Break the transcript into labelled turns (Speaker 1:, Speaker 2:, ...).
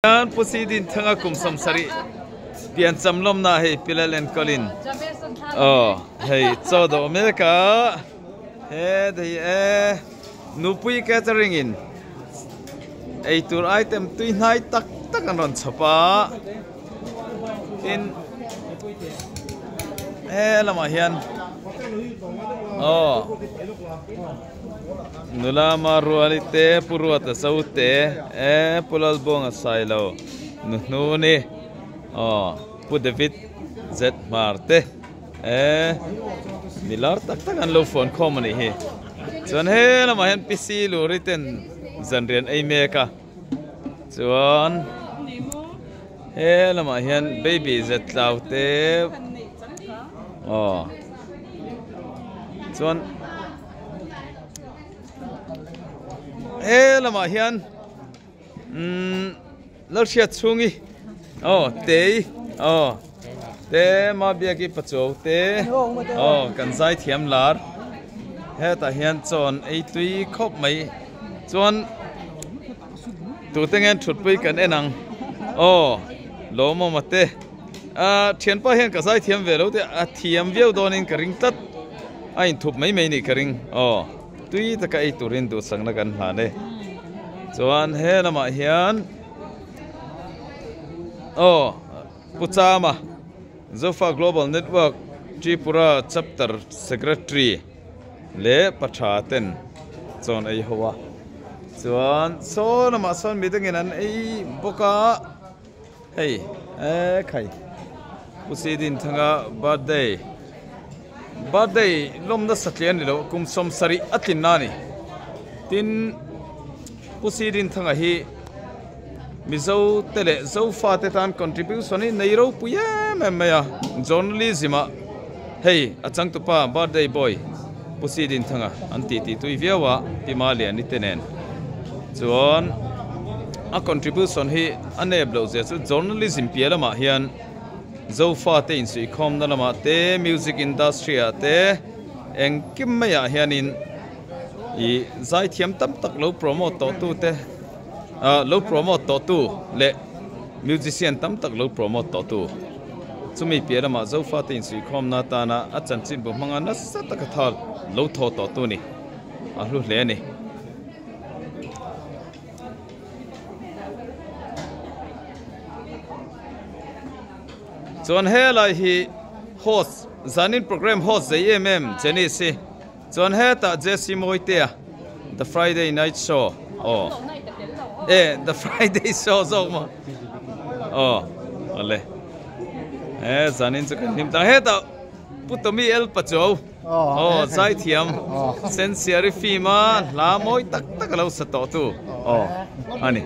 Speaker 1: Hian Pu Si Din Thanga kum 70 pian cham lawmna hei Pilal enkawlin aw hei chaw dawh mek a he thei e nupui catering in eitur item tui hnai tak tak an rawn chhawp a tin he lamah hian aw. Nula Maruali te, Pu Ruata Zo te, e Pu Lalbuanga Sailo, Nu Hnuni, aw Pu David Z Hmar te, e mi lar tak tak an lo phone khawm a nih hi. Chuan he lamah hian PC Luri ten zanrian ei mek a, chuan he lamah hian Baby Z Tlau te, aw chuan. He lamah hian umm Lalhriat chhungi aw tei aw te Mabiaki Pachuau te aw kan zai thiam lar hetah hian chawn ei tui khawp mai chuan tute nge thutpui kan en ang aw lawmawma te ah thianpa hian ka zai thiam ve lo te a thiam viau dawnin ka ring tlat. A inthup mai mai nih ka ring aw tui taka ei turin duhsakna kan hlan e chuan he lamah hian aw Pu Chama Zofa Global Network Tripura Chapter Secretary leh pa tha ten chawn ei ho a chuan saw lamah sawn midangin an ei bawk a hei e khai Pu Sidinthanga birthday. Birthday lawmna satliah a ni lo, kum 70 a tlinna a ni. Tin, Pu Si Rinthanga hi Mizo te leh Zofa te tan contribution hi nei ropui em em mai a, journalism ah hei a changtupa birthday boy Pu Si Rinthanga an tih tih tui viau a, Pi Maliani te nen chuan a contribution hi a nep loh zia chu journalism piah lamah hian Zofa te insuihkhawmna lamah te, music industry ah te, engkim maiah hianin ih zaithiam tam tak lo promote tawh tu te ah lo promote tawh tu leh musician tam tak lo promote tawh tu chumi piah lamah Zofa te insuihkhawmna atana a chanchin bu hmanga nasa taka thar lo thaw tawh tu ni a hlu hle a ni. Chuan helai hi host zanin program host zei em em Janice hi chuan hetah Jesse Mawitea the Friday night show aw e the Friday show zawk maw aw awle he zanin chu kan hlim tlang hetah Pu Tommy El Pachuau aw zaithiam Sensiari film a hla mawi tak tak a lo sa tawh tu aw a ni.